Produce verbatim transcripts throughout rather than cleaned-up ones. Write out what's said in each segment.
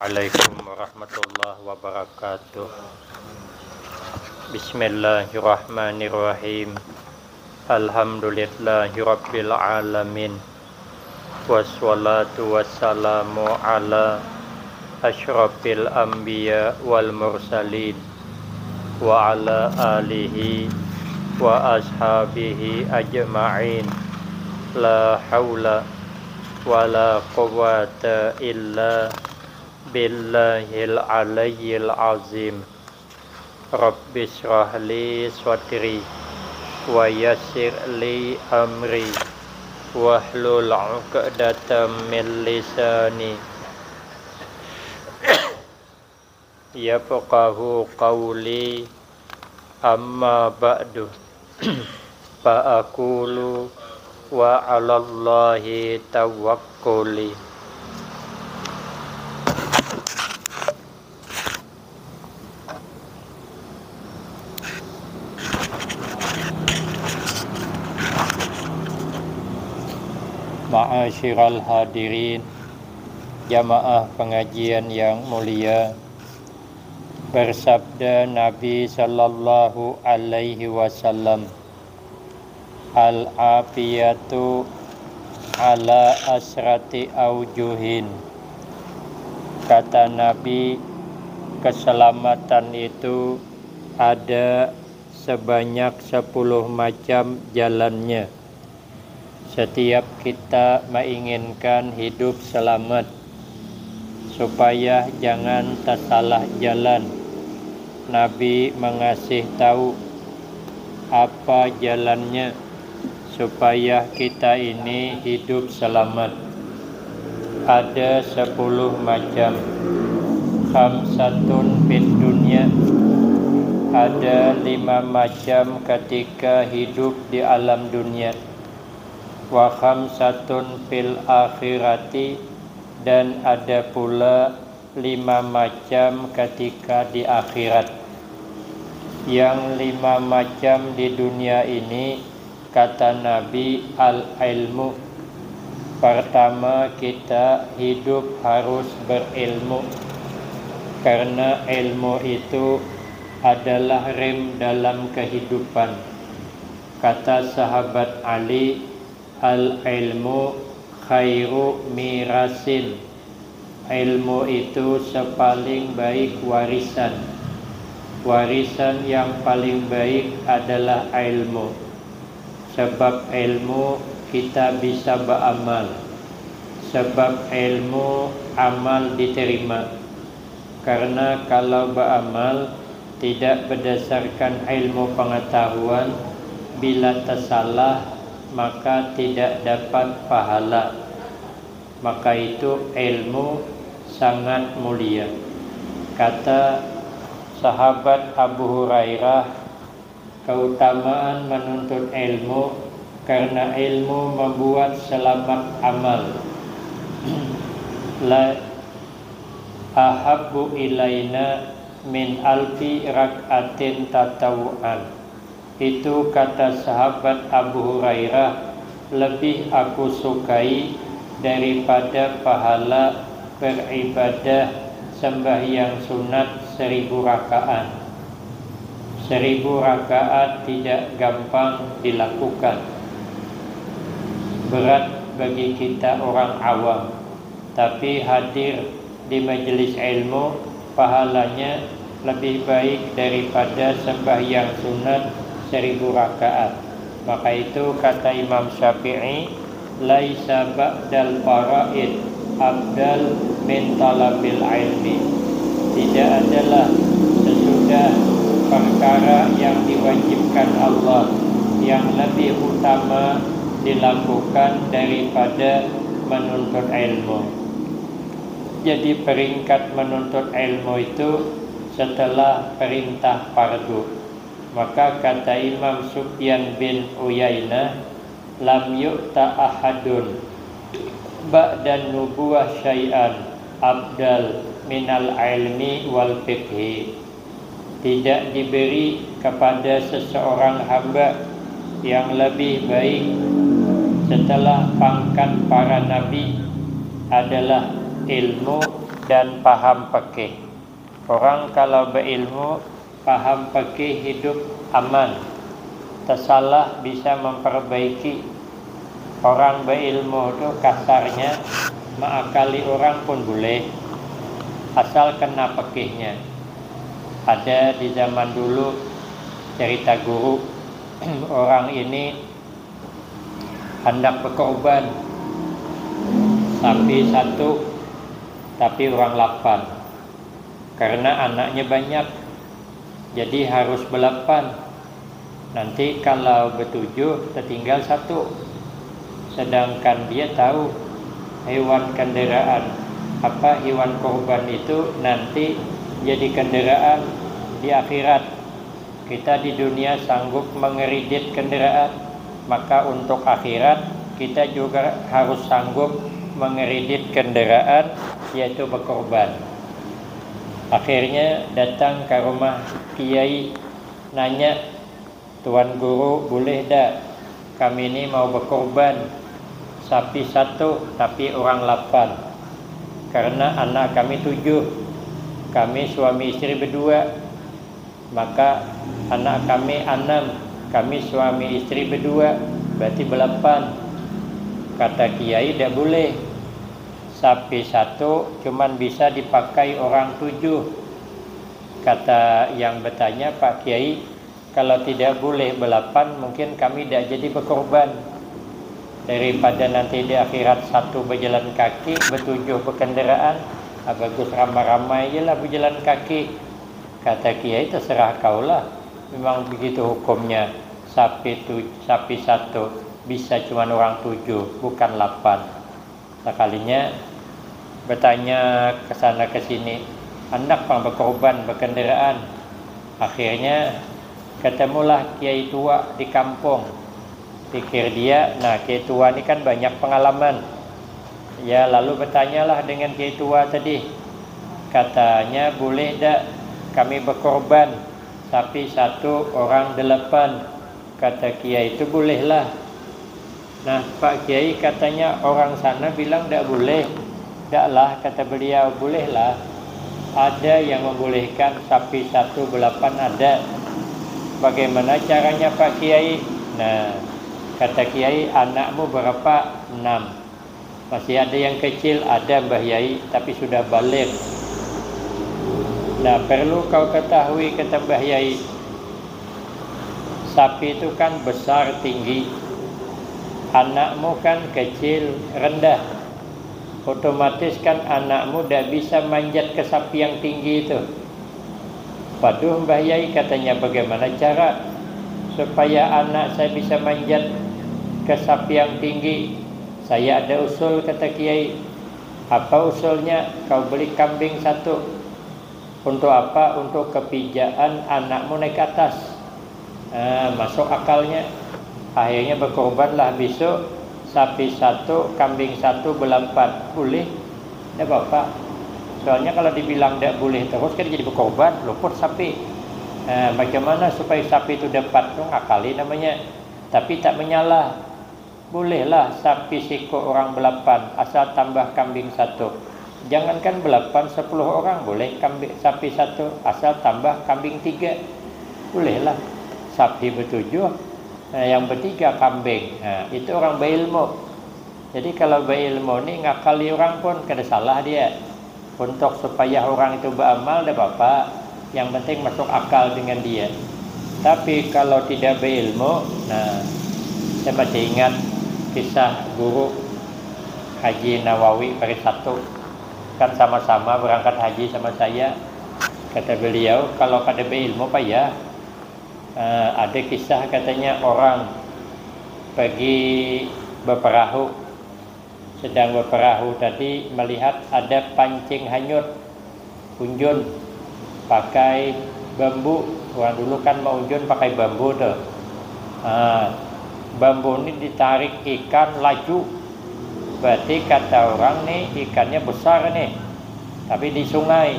Assalamualaikum warahmatullahi wabarakatuh. Bismillahirrahmanirrahim. Alhamdulillahirabbil alamin. Wassalatu wassalamu ala asyrafil anbiya wal mursalin wa ala alihi wa ashabihi ajma'in. La haula wa la quwwata illa billahil aliyyil azim. Rabbi shrah li sadri wa yassir li amri wahlul 'uqdatam min lisani yafqahu qawli. Amma ba'du. Fa aqulu wa 'alallahi tawakkuli. Ma'asyiral hadirin, jamaah pengajian yang mulia, bersabda Nabi sallallahu alaihi wasallam, "Al-afiyatu ala asrati aujuhin." Kata Nabi, keselamatan itu ada sebanyak sepuluh macam jalannya. Setiap kita menginginkan hidup selamat, supaya jangan tasalah jalan. Nabi mengasih tahu apa jalannya supaya kita ini hidup selamat. Ada sepuluh macam. Khamsatun fid dunya, ada lima macam ketika hidup di alam dunia. Wa khamsatun fil akhirati, dan ada pula lima macam ketika di akhirat. Yang lima macam di dunia ini, kata Nabi, al-ilmu. Pertama, kita hidup harus berilmu, karena ilmu itu adalah rem dalam kehidupan. Kata sahabat Ali, "Al-ilmu khairu mirasin." Ilmu itu sepaling baik warisan. Warisan yang paling baik adalah ilmu. Sebab ilmu kita bisa beramal. Sebab ilmu amal diterima. Karena kalau beramal tidak berdasarkan ilmu pengetahuan, bila tersalah, maka tidak dapat pahala. Maka itu ilmu sangat mulia. Kata sahabat Abu Hurairah, keutamaan menuntut ilmu, karena ilmu membuat selamat amal. La ahabbu ilaina min alfi rak'atin tatawuan. Itu kata sahabat Abu Hurairah, lebih aku sukai daripada pahala beribadah sembahyang sunat seribu rakaat. Seribu rakaat tidak gampang dilakukan. Berat bagi kita orang awam, tapi hadir di majelis ilmu, pahalanya lebih baik daripada sembahyang sunat seribu rakaat. Maka itu kata Imam Syafi'i, "Laisa ba'dal faraid afdal min talabil ilmi." Tidak adalah sesudah perkara yang diwajibkan Allah yang lebih utama dilakukan daripada menuntut ilmu. Jadi peringkat menuntut ilmu itu setelah perintah fardu. Maka kata Imam Sufyan bin Uyainah, "Lam yu'ta ahadun ba'dan nubuwah syai'an afdal minal ilmi wal fiqhi." Tidak diberi kepada seseorang hamba yang lebih baik setelah pangkat para nabi adalah ilmu dan paham fikih. Orang kalau beilmu, paham fikih, hidup aman. Tesalah bisa memperbaiki. Orang beilmu tu kasarnya maakali orang pun boleh, asal kena fikihnya. Ada di zaman dulu cerita guru, orang ini handak bekorban sapi satu, tapi orang lapan. Karena anaknya banyak, jadi harus belapan. Nanti kalau betujuh, tertinggal satu. Sedangkan dia tahu hewan kendaraan, apa, hewan korban itu nanti jadi kendaraan di akhirat. Kita di dunia sanggup mengeridit kendaraan, maka untuk akhirat kita juga harus sanggup mengeridit kendaraan, yaitu bekorban. Akhirnya datang ke rumah kiai, nanya, "Tuan guru, boleh dak? Kami ni mau bekorban sapi satu, tapi orang lapan. Karena anak kami tujuh, kami suami istri berdua. Maka anak kami anam, kami suami istri berdua, berarti belapan." Kata kiai, "Dak boleh. Sapi satu cuman bisa dipakai orang tujuh." Kata yang bertanya, "Pak Kiai, kalau tidak boleh belapan, mungkin kami dak jadi bekorban. Daripada nanti di akhirat satu berjalan kaki, betujuh berkendaraan, ah, bagus ramai-ramai je lah berjalan kaki." Kata kiai, "Terserah kau lah, memang begitu hukumnya. Sapi tu, sapi satu bisa cuman orang tujuh, bukan lapan." Sakalinya bertanya ke sana ke sini, handak pang bekorban, berkendaraan. Akhirnya ketemulah kiai tua di kampung. Pikir dia, "Nah, kiai tua ni kan banyak pengalaman." Ya, lalu bertanyalah dengan kiai tua tadi. Katanya, "Boleh dak kami bekorban sapi satu, orang delapan?" Kata kiai itu, "Bolehlah." "Nah, Pak Kiai, katanya orang sana bilang dak boleh." "Daklah," kata beliau, "bolehlah. Ada yang membolehkan sapi satu belapan, ada." "Bagaimana caranya, Pak Kiai?" "Nah," kata kiai, "anakmu berapa?" "Enam." "Masih ada yang kecil?" "Ada, Mbah Yai, tapi sudah baligh." "Nah, perlu kau ketahui," kata Mbah Yai, "sapi itu kan besar tinggi, anakmu kan kecil, rendah. Otomatis kan anakmu dak bisa manjat ke sapi yang tinggi itu." "Waduh, Mbah Yai," katanya, "bagaimana cara supaya anak saya bisa manjat ke sapi yang tinggi?" "Saya ada usul," kata kiai. "Apa usulnya?" "Kau beli kambing satu." "Untuk apa?" "Untuk kepijaan anakmu naik ke atas." Nah, masuk akalnya. Akhirnya bekorbanlah besok, sapi satu, kambing satu, belapan. "Boleh, tidak apa-apa. Soalnya kalau dibilang tidak boleh terus, kan jadi bekorban, luput sapi." Nah, bagaimana supaya sapi itu dapat? Itu ngakali namanya. Tapi tak menyalah. "Bolehlah sapi siko orang belapan, asal tambah kambing satu. Jangankan belapan, sepuluh orang boleh kambing, sapi satu, asal tambah kambing tiga. Bolehlah sapi betujuh, nah, yang bertiga kambing." Nah, itu orang beilmu. Jadi kalau beilmu ni ngakali orang pun kada salah dia. Untuk supaya orang itu beramal, tidak apa-apa. Yang penting masuk akal dengan dia. Tapi kalau tidak beilmu, nah, saya masih ingat kisah guru Haji Nawawi Parit satu. Kan sama-sama berangkat haji sama saya. Kata beliau, "Kalau kada beilmu, payah." Eh, ada kisah, katanya, orang pergi beperahu. Sedang beperahu tadi melihat ada pancing hanyut, unjun, pakai bambu. Orang dulu kan maunjun pakai bambu tuh. Nah, bambu ini ditarik ikan laju. Berarti kata orang nih, ikannya besar nih. Tapi di sungai,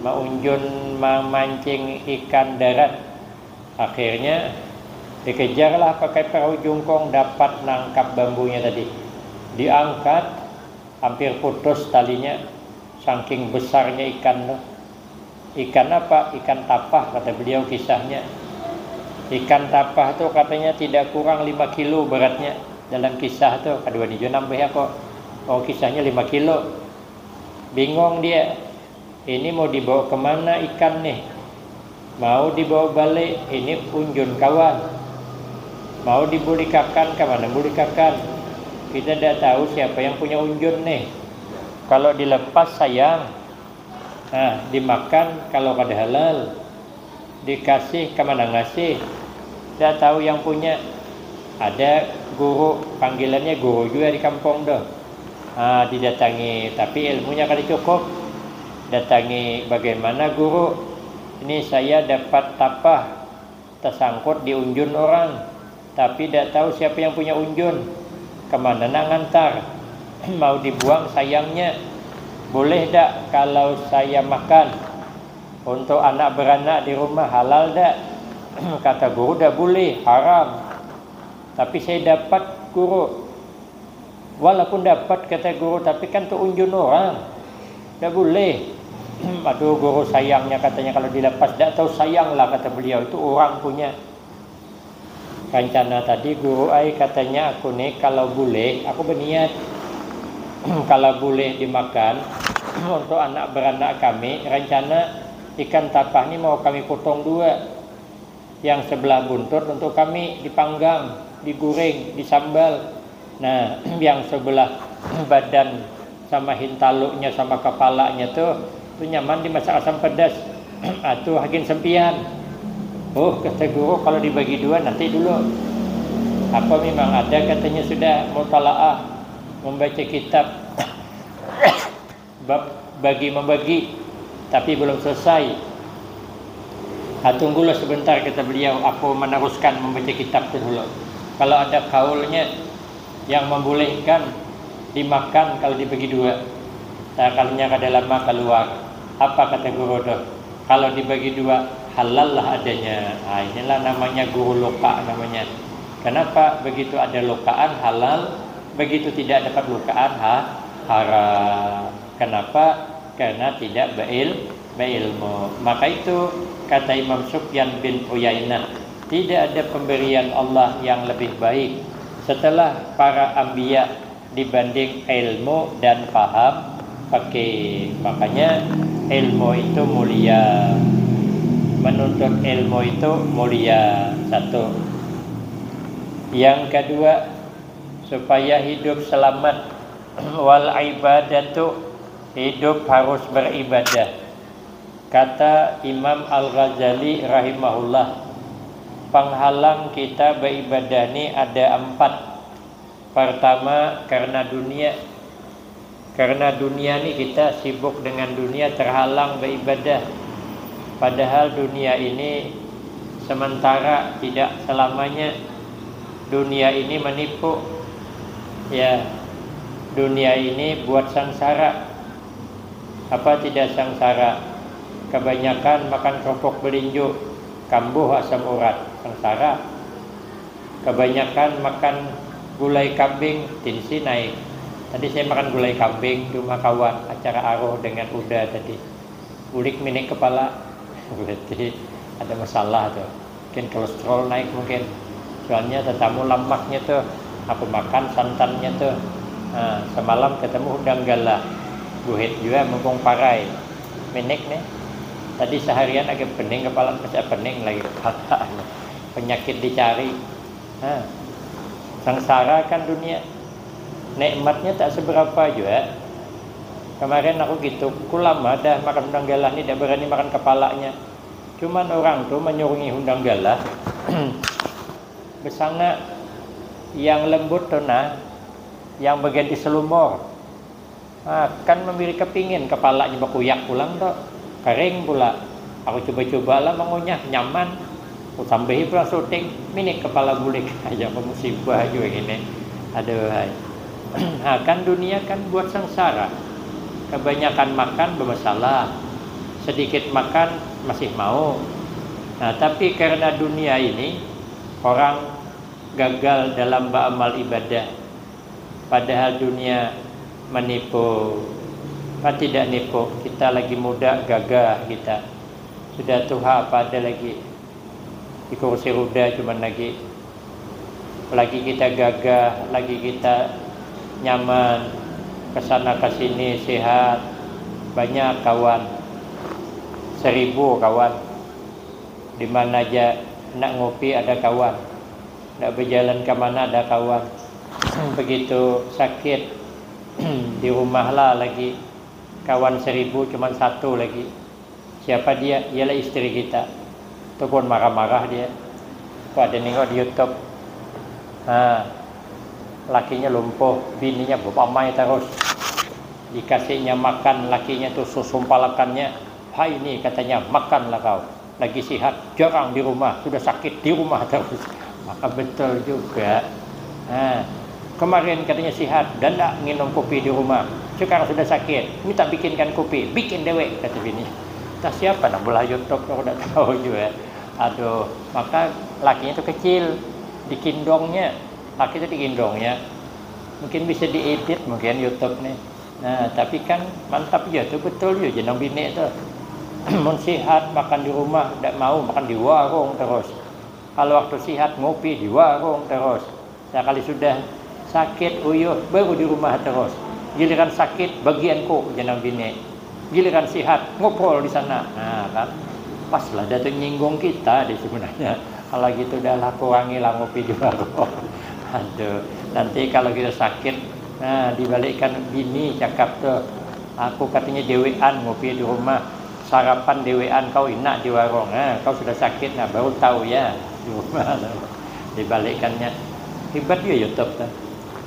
maunjun memancing ikan darat. Akhirnya dikejarlah pakai perahu jungkung, dapat nangkap bambunya tadi. Diangkat, hampir putus talinya. Saking besarnya ikan tuh. Ikan apa? Ikan tapah, kata beliau kisahnya. Ikan tapah tuh katanya tidak kurang lima kilo beratnya. Dalam kisah tuh, kadua ni jua nambah ya kok. Oh, kisahnya lima kilo. Bingung dia. Ini mau dibawa kemana ikan nih? Mau dibawa balik, ini unjun kawan. Mau dibulikakan, kemana bulikakan? Kita tidak tahu siapa yang punya unjun nih. Kalau dilepas sayang, nah, dimakan kalau kada halal, dikasih kemana ngasih, tidak tahu yang punya. Ada guru, panggilannya guru juga di kampung tuh. Ah, didatangi, tapi ilmunya kada cukup. Datangi, bagaimana guru? Ini saya dapat tapah tersangkut di unjun orang, tapi tidak tahu siapa yang punya unjun. Kemana nak ngantar? Mau dibuang sayangnya. Boleh dak kalau saya makan? Untuk anak beranak di rumah halal dak? Kata guru, dah boleh, haram. Tapi saya dapat guru. Walaupun dapat, kata guru, tapi kan tu unjun orang. Dah boleh. Aduh guru, sayangnya, katanya, kalau dilepas, dak tahu sayang lah, kata beliau, itu orang punya. Rancana tadi guru ai, katanya, aku ni kalau boleh, aku berniat kalau boleh dimakan untuk anak beranak kami, rancana ikan tapah ni mau kami potong dua. Yang sebelah buntut untuk kami dipanggang, diguring, disambal. Nah, yang sebelah badan sama hintalunya sama kepalanya tuh, tuh nyaman dimasak asam pedas. Atuh hakin sempian. Oh, kata guru, kalau dibagi dua nanti dulu. Apa memang ada katanya sudah mutalaah, membaca kitab bab bagi membagi, tapi belum selesai. Ah, tunggulah sebentar, kata beliau, aku meneruskan membaca kitab tu dulu. Kalau ada kaulnya yang membolehkan dimakan kalau dibagi dua. Nah, kalunya kada lama keluar. Apa kata guru tu? Kalau dibagi dua, halal lah adanya. Ah, inilah namanya guru luka namanya. Kenapa begitu ada lukaan halal, begitu tidak dapat lukaan ha, haram? Kenapa? Karena tidak beil, beilmu. Maka itu kata Imam Sufyan bin Uyainah, tidak ada pemberian Allah yang lebih baik setelah para ambiya dibanding ilmu dan paham fikih. Makanya ilmu itu mulia. Menuntut ilmu itu mulia. Satu. Yang kedua, supaya hidup selamat. Wal ibadatu, hidup harus beribadah. Kata Imam Al-Ghazali rahimahullah, penghalang kita beribadah ni ada empat. Pertama, karena dunia. Karena dunia ni kita sibuk dengan dunia, terhalang beribadah. Padahal dunia ini sementara, tidak selamanya. Dunia ini menipu. Ya, dunia ini buat sangsara. Apa tidak sangsara? Kebanyakan makan kerupuk belinju, kambuh asam urat, sangsara. Kebanyakan makan gulai kambing, tinsi naik. Tadi saya makan gulai kambing di rumah kawan, acara aruh dengan Uda tadi. Bulik minik kepala, berarti ada masalah tuh. Mungkin kolesterol naik mungkin. Soalnya tetamu lamaknya tuh, aku makan santannya tuh. Nah, semalam ketemu hundang galah. Buhit juga mumpung parai. Minik nih. Tadi seharian agak pening kepala, masih pening lagi kepala. Penyakit dicari. Nah, sangsara kan dunia. Nikmatnya tak seberapa juga. Kemarin aku gitu, ku lama dah makan hundang galah ni, dak berani makan kepalanya. Cuman orang tu manyurungi hundang galah, besanga yang lembut tu nah, yang bagian di selumur. Nah, kan memberi kepingin kepalanya bakuyak pulang tu, kering pula. Aku cuba-cuba lah mengunyah, nyaman. Aku tambahi pulang syuting, minik kepala bulik. Aja musibah juga gini. Aduh, hai. Nah, kan dunia kan buat sangsara. Kebanyakan makan bermasalah. Sedikit makan masih mau. Nah, tapi karena dunia ini orang gagal dalam beramal ibadah. Padahal dunia menipu. Kan tidak nipu, kita lagi muda, gagah kita. Sudah tuha, apa ada lagi di kursi roda cuman lagi. Lagi kita gagah, lagi kita nyaman, kesana kesini sehat, banyak kawan, seribu kawan, di mana aja nak ngopi ada kawan, nak berjalan ke mana ada kawan. Begitu sakit di rumah lah lagi, kawan seribu cuman satu lagi. Siapa dia? Ialah istri kita. Tu pun marah-marah dia. Kok ada nengok di YouTube. Nah, lakinya lumpuh, bininya bapamai terus. Dikasihnya makan lakinya tu susumpalakannya. Hai ni katanya, makanlah kau. Lagi sihat, jarang di rumah, sudah sakit di rumah terus. Maka betul juga. Nah, kemarin katanya sihat dan tak nginum kopi di rumah. Sekarang sudah sakit, minta bikinkan kopi, bikin dewek, kata bini. Entah siapa nak belah YouTube, aku tak tahu juga. Aduh, maka lakinya tu kecil, dikindongnya. Laki tu dikindongnya. Mungkin bisa diedit mungkin YouTube nih. Nah, tapi kan mantap ya tu, betul ya jenang bini tu. Mun sihat makan di rumah, dak mau makan di warung terus. Kalau waktu sihat ngopi di warung terus. Sekali sudah sakit uyuh baru di rumah terus. Giliran sakit bagianku jenang bini. Giliran sihat ngobrol di sana. Nah, kan pas lah dah tu nyinggung kita di sebenarnya. Kalau gitu dah lah, kurangi lah ngopi di warung. Aduh, nanti kalau kita sakit, nah, dibalikkan bini cakap tuh. Aku katanya dewean ngopi di rumah, sarapan dewean, kau inak di warung. Nah, kau sudah sakit, nah, baru tahu ya di rumah. Dibalikkannya. Hebat ya YouTube tuh.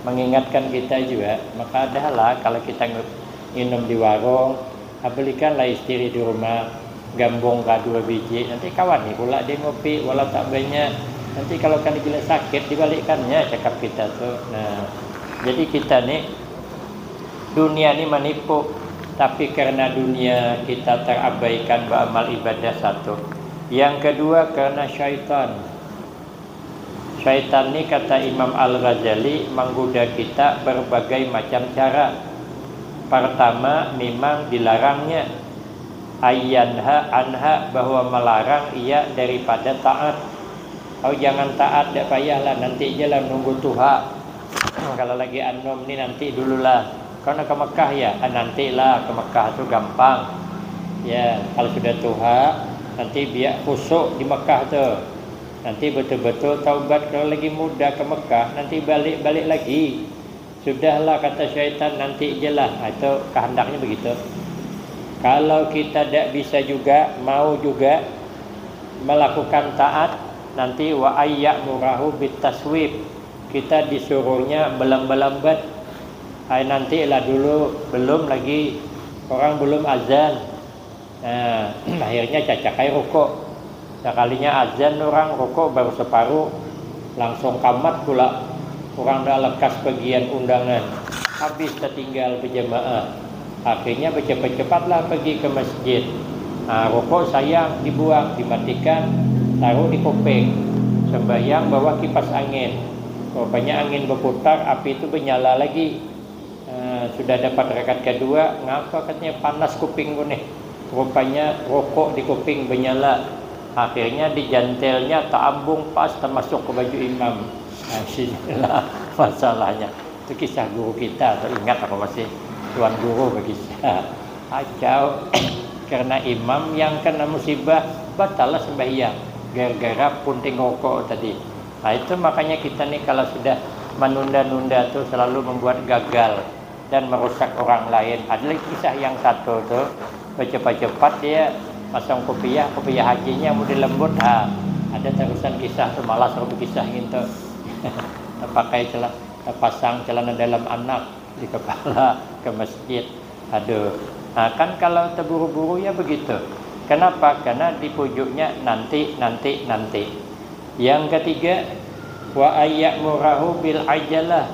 Mengingatkan kita juga, maka adalah kalau kita nge-, nginum di warung, ah, belikanlah istri di rumah gambung ka dua biji, nanti kawan ni pula dia ngopi walau tak banyak. Nanti kalau kan gila sakit, dibalikkannya cakap kita tu. Nah, jadi kita ni, dunia ni manipu, tapi karena dunia kita terabaikan beramal ibadah satu. Yang kedua karena syaitan. Syaitan ni, kata Imam Al-Ghazali, menggoda kita berbagai macam cara. Pertama, memang dilarangnya. Ayyanha anha, bahwa melarang ia daripada taat. Kau jangan taat, dak payahlah, nanti je lah nunggu tuha. Kalau lagi anum ni nanti dululah. Kau nak ke Mekah ya? Ah, nantilah, ke Mekah tu gampang. Ya, kalau sudah tuha, nanti biar khusuk di Mekah tu. Nanti betul-betul taubat, kalau lagi muda ke Mekah, nanti balik-balik lagi. Sudahlah, kata syaitan, nanti je lah. Nah, itu kehendaknya begitu. Kalau kita tidak bisa juga, mau juga melakukan taat, nanti wa ayyamurahu bitaswib. Kita disuruhnya belambat-lambat. Hai, nantilah dulu, belum lagi, orang belum azan. Nah, akhirnya cacak ai rokok. Sakalinya azan orang, rokok baru separuh, langsung kamat pula. Orang dah lekas bagian undangan, habis tertinggal berjamaah. Akhirnya bercepat-cepatlah pergi ke masjid. Nah, rokok sayang dibuang, dimatikan, taruh di kuping. Sembahyang bawah kipas angin. Rupanya angin berputar, api itu bernyala lagi. Eh, sudah dapat rakaat kedua, ngapa katanya panas kupingku nih. Rupanya rokok di kuping benyala. Akhirnya dijantelnya, taambung pas termasuk ke baju imam. Nah, sinilah masalahnya. Itu kisah guru kita, tu ingat aku masih, tuan guru berkisah. Kacau. Karena imam yang kena musibah, batallah sembahyang gara-gara punting rokok tadi. Nah, itu makanya kita nih kalau sudah menunda-nunda tuh selalu membuat gagal dan merusak orang lain. Ada lagi kisah yang satu tuh, bercepat-cepat dia masang kopiah, kopiah hajinya mau dilembut, ha, ada terusan kisah tuh, malas aku berkisah gitu. Pakai celana, pasang celana dalam anak di kepala ke masjid. Aduh, nah kan kalau terburu-buru ya begitu. Kenapa? Karena dipujuknya nanti, nanti, nanti. Yang ketiga, wa ayyamurahu bil ajalah.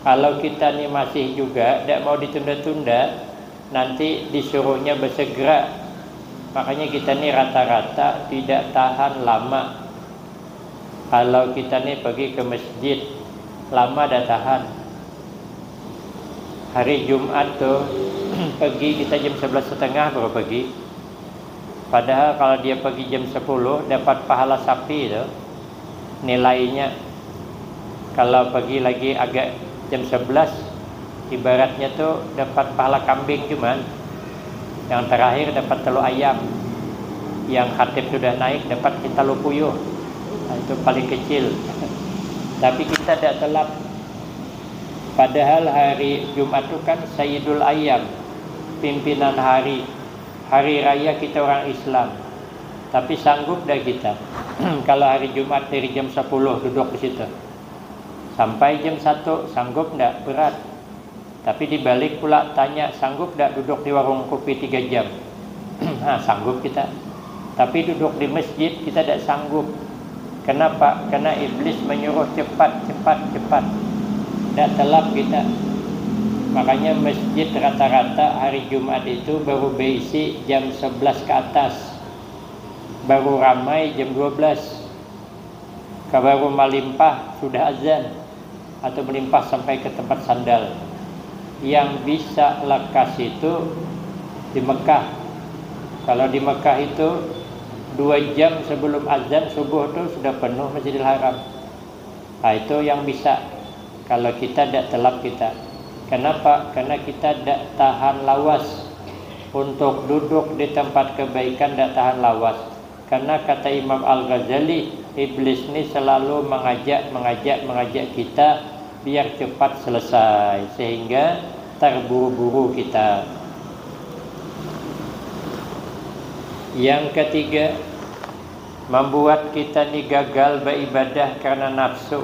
Kalau kita ni masih juga tidak mau ditunda-tunda, nanti disuruhnya bersegera. Makanya kita ni rata-rata tidak tahan lama. Kalau kita ni pergi ke masjid, lama dah tahan. Hari Jumat tu, Pagi kita jam sebelas setengah baru pagi. Padahal kalau dia pagi jam sepuluh dapat pahala sapi itu nilainya. Kalau pagi lagi agak jam sebelas, ibaratnya tuh dapat pahala kambing, cuman yang terakhir dapat telur ayam. Yang khatib sudah naik dapat kita lupuyuh. Nah, itu paling kecil. Tapi kita tidak telat. Padahal hari Jumat itu kan Sayyidul Ayam, pimpinan hari, hari raya kita orang Islam. Tapi sanggup dah kita kalau hari Jumat dari jam sepuluh duduk di situ? Sampai jam satu, sanggup ndak? Berat. Tapi dibalik pula tanya, sanggup ndak duduk di warung kopi tiga jam? Nah, sanggup kita. Tapi duduk di masjid, kita tidak sanggup. Kenapa? Karena iblis menyuruh cepat, cepat, cepat. Tidak telat kita. Makanya masjid rata-rata hari Jumat itu baru berisi jam sebelas ke atas. Baru ramai jam dua belas. Kabaru malimpah sudah azan atau melimpah sampai ke tempat sandal. Yang bisa lakas itu di Mekah. Kalau di Mekah itu dua jam sebelum azan subuh tu sudah penuh Masjidil Haram. Nah, itu yang bisa. Kalau kita tidak telat kita. Kenapa? Karena kita tidak tahan lawas. Untuk duduk di tempat kebaikan tidak tahan lawas. Karena kata Imam Al-Ghazali, iblis ni selalu mengajak, mengajak, mengajak kita biar cepat selesai, sehingga terburu-buru kita. Yang ketiga, membuat kita ni gagal beribadah karena nafsu.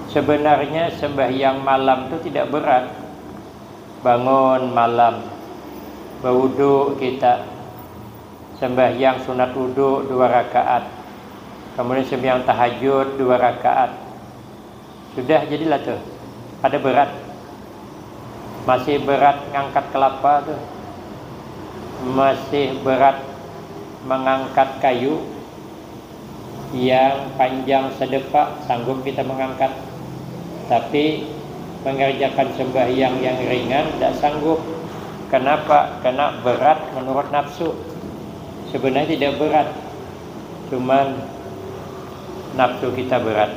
Sebenarnya sembahyang malam tu tidak berat. Bangun malam, bawudu kita, sembahyang sunat wudu dua rakaat, kemudian sembahyang tahajud dua rakaat. Sudah jadilah tu. Ada berat. Masih berat ngangkat kelapa tu. Masih berat mengangkat kayu yang panjang sedepa, sanggup kita mengangkat. Tapi mengerjakan sembahyang yang ringan tidak sanggup. Kenapa? Karena berat menurut nafsu. Sebenarnya tidak berat, cuman nafsu kita berat,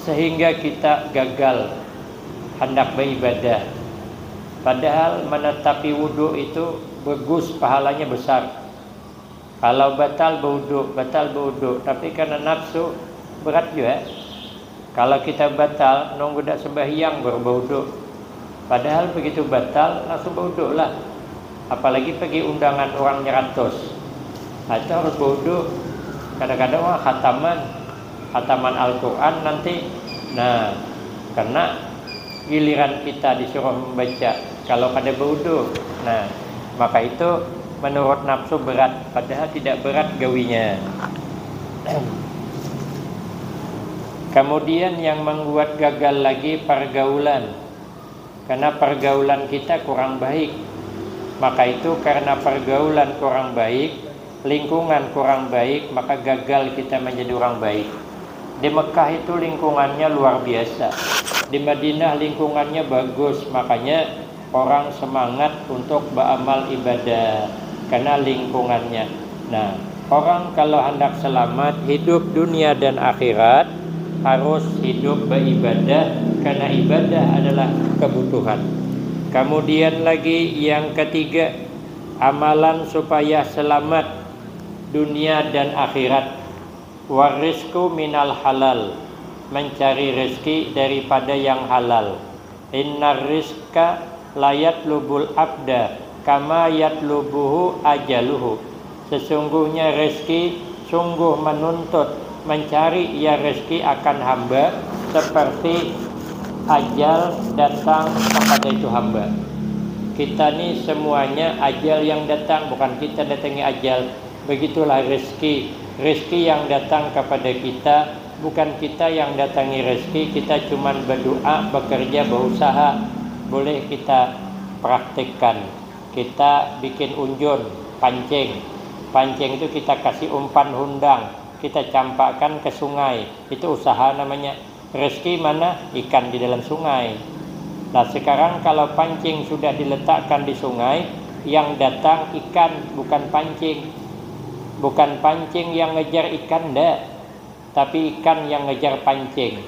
sehingga kita gagal hendak beribadah. Padahal menetapi wudhu itu bagus, pahalanya besar. Kalau batal bawudhu, batal bawudhu, tapi karena nafsu, berat juga. Kalau kita batal, nunggu dak sembahyang baru bawudhu. Padahal begitu batal, langsung bawudhu lah. Apalagi pergi undangan orang nyeratus. Nah, itu harus bawudhu. Kadang-kadang orang khataman, khataman Al-Quran nanti. Nah, karena giliran kita disuruh membaca, kalau kada bawudhu. Nah, maka itu menurut nafsu berat, padahal tidak berat gawinya. Kemudian yang membuat gagal lagi pergaulan. Karena pergaulan kita kurang baik. Maka itu karena pergaulan kurang baik, lingkungan kurang baik, maka gagal kita menjadi orang baik. Di Mekah itu lingkungannya luar biasa. Di Madinah lingkungannya bagus, makanya orang semangat untuk beramal ibadah karena lingkungannya. Nah, orang kalau hendak selamat hidup dunia dan akhirat, harus hidup beribadah karena ibadah adalah kebutuhan. Kemudian lagi yang ketiga, amalan supaya selamat dunia dan akhirat. Warizqu minal halal, mencari rezeki daripada yang halal. Innar rizqa layatlubul abda kama yatlubuhu ajaluhu. Sesungguhnya rezeki sungguh menuntut, mencari ia rezeki akan hamba seperti ajal datang kepada itu hamba. Kita ni semuanya ajal yang datang, bukan kita datangi ajal. Begitulah rezeki. Rezeki yang datang kepada kita, bukan kita yang datangi rezeki, kita cuman berdoa, bekerja, berusaha. Boleh kita praktekkan. Kita bikin unjun, pancing. Pancing itu kita kasih umpan hundang, kita campakkan ke sungai. Itu usaha namanya. Rezeki mana? Ikan di dalam sungai. Nah, sekarang kalau pancing sudah diletakkan di sungai, yang datang ikan, bukan pancing. Bukan pancing yang ngejar ikan, ndak. Tapi ikan yang ngejar pancing.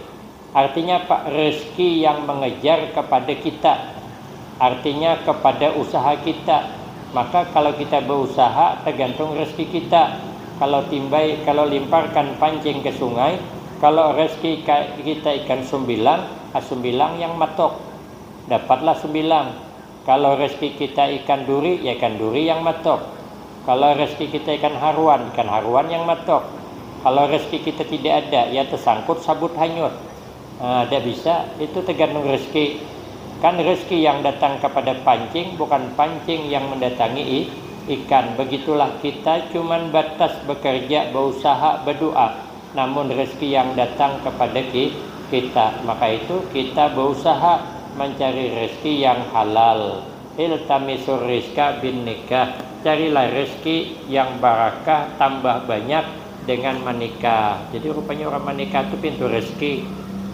Artinya apa? Rezeki yang mengejar kepada kita. Artinya kepada usaha kita. Maka kalau kita berusaha, tergantung rezeki kita. Kalau timbai, kalau limparkan pancing ke sungai, kalau rezeki ka-, kita ikan sumbilang, ah, sumbilang yang matok, dapatlah sumbilang. Kalau rezeki kita ikan duri, ya ikan duri yang matok. Kalau rezeki kita ikan haruan, ikan haruan yang matok. Kalau rezeki kita tidak ada, ya tersangkut sabut hanyut. Nah, tidak bisa, itu tergantung rezeki. Kan rezeki yang datang kepada pancing, bukan pancing yang mendatangi i-, ikan. Begitulah kita cuman batas bekerja, berusaha, berdoa. Namun rezeki yang datang kepada ki-, kita. Maka itu kita berusaha mencari rezeki yang halal. Iltamisur rizka bin nikah. Carilah rezeki yang barakah, tambah banyak dengan menikah. Jadi rupanya orang menikah itu pintu rezeki.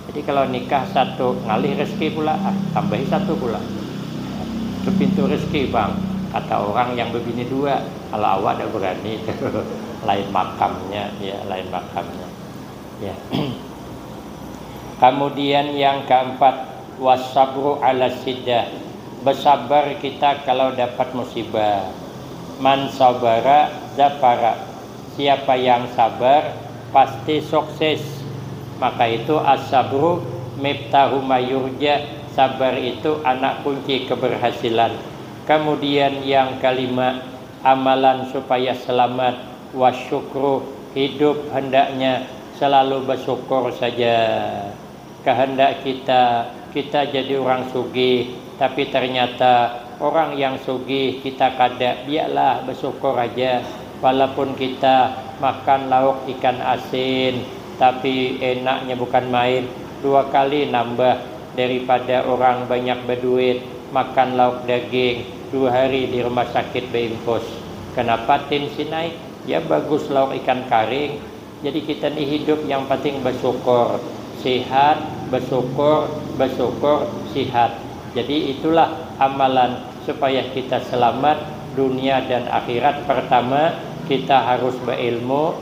Jadi kalau nikah satu, ngalih rezeki pula, ah, tambahi satu pula. Itu pintu rezeki, Bang. Kata orang yang berbini dua, kalau awak tidak berani itu. Lain makamnya, ya, lain makamnya. Ya. Kemudian yang keempat, wasabru ala siddah. Bersabar kita kalau dapat musibah. Man sabara zafara. Siapa yang sabar, pasti sukses. Maka itu as-sabru miftahu mayurja. Sabar itu anak kunci keberhasilan. Kemudian yang kelima, amalan supaya selamat, wasyukru, hidup hendaknya selalu bersyukur saja. Kehendak kita, kita jadi orang sugih, tapi ternyata orang yang sugih kita kada, biarlah bersyukur aja. Walaupun kita makan lauk ikan asin, tapi enaknya bukan main, dua kali nambah daripada orang banyak berduit, makan lauk daging, dua hari di rumah sakit beimpus. Kenapa tensi naik? Ya bagus lauk ikan karing. Jadi kita ni hidup yang penting bersyukur, sihat, bersyukur, bersyukur, sihat. Jadi itulah amalan supaya kita selamat dunia dan akhirat. Pertama, kita harus berilmu.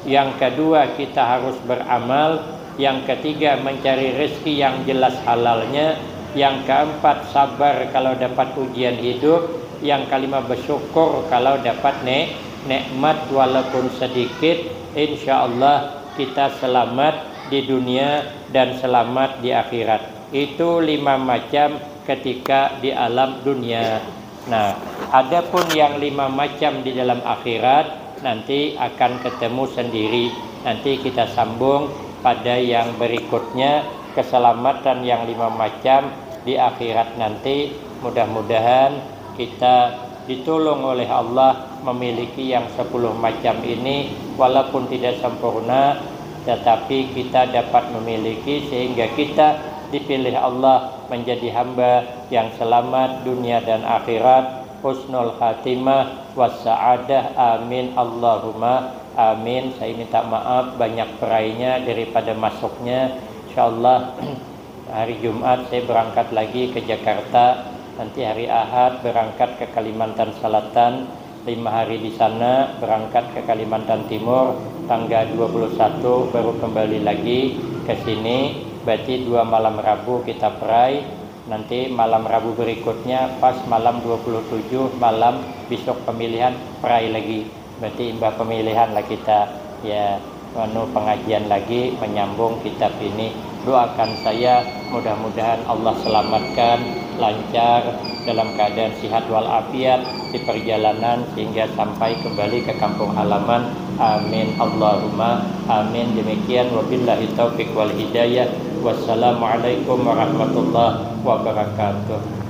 Yang kedua, kita harus beramal. Yang ketiga, mencari rezeki yang jelas halalnya. Yang keempat, sabar kalau dapat ujian hidup. Yang kelima, bersyukur kalau dapat ne-, nikmat walaupun sedikit. Insya Allah kita selamat di dunia dan selamat di akhirat. Itu lima macam ketika di alam dunia. Nah, adapun yang lima macam di dalam akhirat, nanti akan ketemu sendiri. Nanti kita sambung pada yang berikutnya, keselamatan yang lima macam di akhirat nanti. Mudah-mudahan kita ditolong oleh Allah memiliki yang sepuluh macam ini, walaupun tidak sempurna, tetapi kita dapat memiliki sehingga kita dipilih Allah menjadi hamba yang selamat dunia dan akhirat, husnul khatimah, wassa'adah. Amin, Allahumma amin. Saya minta maaf banyak perainya daripada masuknya. Insyaallah hari Jumat saya berangkat lagi ke Jakarta. Nanti hari Ahad berangkat ke Kalimantan Selatan, lima hari di sana, berangkat ke Kalimantan Timur, tanggal dua puluh satu baru kembali lagi ke sini. Berarti dua malam Rabu kita perai. Nanti malam Rabu berikutnya pas malam dua puluh tujuh malam, besok pemilihan, perai lagi. Berarti imbah pemilihan lah kita, ya, anu, pengajian lagi menyambung kitab ini. Doakan saya, mudah-mudahan Allah selamatkan, lancar, dalam keadaan sihat walafiat di perjalanan sehingga sampai kembali ke kampung halaman. Amin, Allahumma amin. Demikian, wabillahi taufiq wal hidayah. Wassalamualaikum warahmatullahi wabarakatuh.